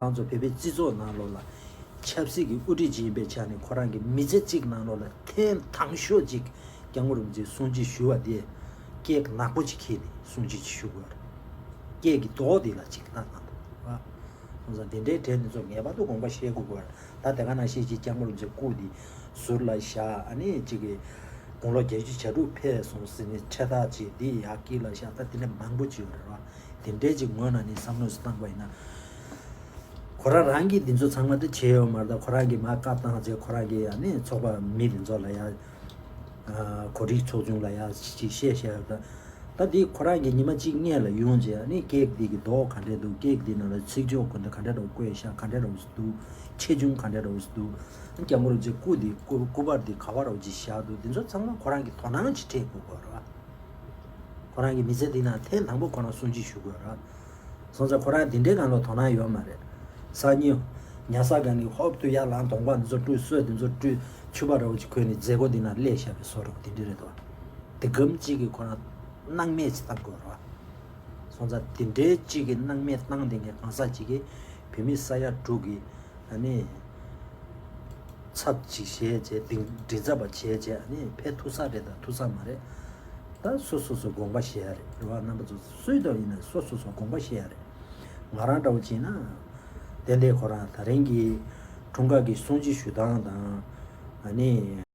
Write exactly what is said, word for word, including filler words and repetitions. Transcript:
ཁོང་ཚོ་བོད་པའི་སྤྱི་ཚོགས་ནང་ལོགས་ལ་ཆབ་སྲིད་ཀྱི་དབུ་ཁྲིད་ཅིག་ཡིན་པའི་ཆ་ནས་ཁོ་རང་གི་མི་ཚེ་གཅིག་ནང་ལོགས་ལ་ཐེངས་དང་ཤོས་ཅིག་སྐྱབས་མགོན་རིན་པོ་ཆེའི་གསུང་ཆོས་ཞུ་བ་དེ་སྐད་ནག་པོ་ཅིག་ཁྱེར་ནས་གསུང་ཆོས་ཅིག་ཞུ་དགོས་རེད། སྐད་ཀྱི་མདོག་དེ་ལ་ཅིག་ལྟ་གནང་འདུག་བ། སོང་ཙང་དེ་འདྲའི་གྲས་འདི་ཚོ་ངེས་པར་དུ་དགོངས་པ་བཞེས་དགོས་ཀྱི་རེད། ད་དེ་ག་ནང་བཞིན་ཅིག་སྐྱབས་མགོན་རིན་པོ་ཆེའི་སྐུ་དེ་ཟུར་ལ་བཞག་ཨ་ནི་ཅིག་གི་དགུང་ལོ་བརྒྱད་ཅུ་གྱ་དྲུག་ཕེབས་སོང་ཟེར་ནས་ཕྱེ་ཐག་ཅིག་འདི་ཡར་དཀྱིལ་ལ་བཞག་ད་དེ་འདྲ་མང་པོ་ཅིག་ཡོད་རེད་བ། དེ་འདྲའི་ཅིག་ངོས་ནས་ནི་བསམ་བློ་ཞིག་བཏང་པ་ཡིན་ན། ཁོ་རང་རང་གིས་འདི་ཚོ་ཚང་མ་དེ་བྱས་ཡོད་མ་རེད། ད་ཁོ་རང་གིས་མར་བཀའ་བཏང་རྗེས་ཁོ་རང་གིས་ཨ་ནི་ཚོགས་པ་མི་འདི་ཚོ་ལ་ཡ། ཨ་གོ་སྒྲིག་ཚོགས་ཆུང་ལ་ཡ་ཅིག་བཤད་བཤད་ཡོད་ད། ད་འདི་ཁོ་རང་གིས་ཉི་མ་གཅིག་སྔོན་ལ་ཡོང་རྗེས་ཨ་ནི་སྐད་འདི་གི་མདོག་ག་འདྲས་འདུག་སྐད་འདི་ནང་ལ་ཚིག་སྦྱོར་ག་འདྲ་ག་འདྲས་འདྲ་བོ་བཀོད་ཤག་ག་འདྲས་འདྲ་བོ་ཞིག་འདུག་ཆེ་ཆུང་ག་འདྲས་འདྲ་བོ་ཞིག་འདུག་སྐྱབས་མགོན་རིན་པོ་ཆེ་སྐུ་འདི་སྐུ་སྐུ་པར་འདི་ག་བ་འདྲ་བོ་ཅིག་བཞག་འདུག་འདི་ཚོ་ཚང་མ་ཁོ་རང་གིས་དོ་སྣང་ཅིག་སྤྲད་དགོས་ཀྱི་རེད་བ། ཁོ་རང་གི་མི་ཚེ་འདི་ནང་ཐེངས་དང་པོ་ཁོ་རང་གསུང་ཆོས་ཞུ་དགོས་ར། སོང་ཙང་ཁོ་རང་འདི་འདྲའི་སྒང་ལ་དོ་སྣང་ཡོད་མ་རེད། སང་ཉིན་ཉལ་ས་སྒང་ནས་ཧོབ་ཏེ་ཡར་ལངས་གདོང་པ་འདི་ཚོ་བཀྲུས་གསོས་འདི་ཚོ་བཀྲུས་ཕྱུ་པ་འདྲ་བོ་ཅིག་གོན་ནས་མཛད་སྒོ་འདི་ནང་སླེབས་བཞག་པའི་བཟོ་འདྲ་བོ་འདི་འདྲ་རེད་དོ། དེ་གམ་གཅིག་གིས་ཁོ་རང་སྣང་མེད་ཅིག་བཏང་དགོས་ར། སོང་ཙང་དེ་འདྲའི་གཅིག་གིས་སྣང་མེད་བཏང་བསྡད་མཁན་གང་ཟག་ཅིག་གིས་བོད་མི་ས་ཡ་དྲུག་གི་ཨ་ནི་ཚབ་ཅིག་བྱས་བྱས་དེ་མགྲིན་ཚབ་པ་བྱས་བྱས་ཨ་ནི་ཕེབས་ཐུབ་ས་རེད་དང་ཐུབ་ས་མ་རེད། ད་སོ་སོ་སོ་དགོངས་པ་བཞེས་ཡ་རེད། རེ་བ་རྣམ་པ་ཚོ་སུས་དང་ཡིན་ན་སོ་སོ་སོ་དགོངས་པ་བཞེས་ཡ་རེད། ང་རང་འདྲ་བོ་བྱས་ན་ཏན་ཏན་ཁོ་རང་ད་རིང་གི་འཁྲུངས་སྐར་གྱི་གསུང་ཆོས་ཞུ་སྟངས་དང་ཨ་ནི།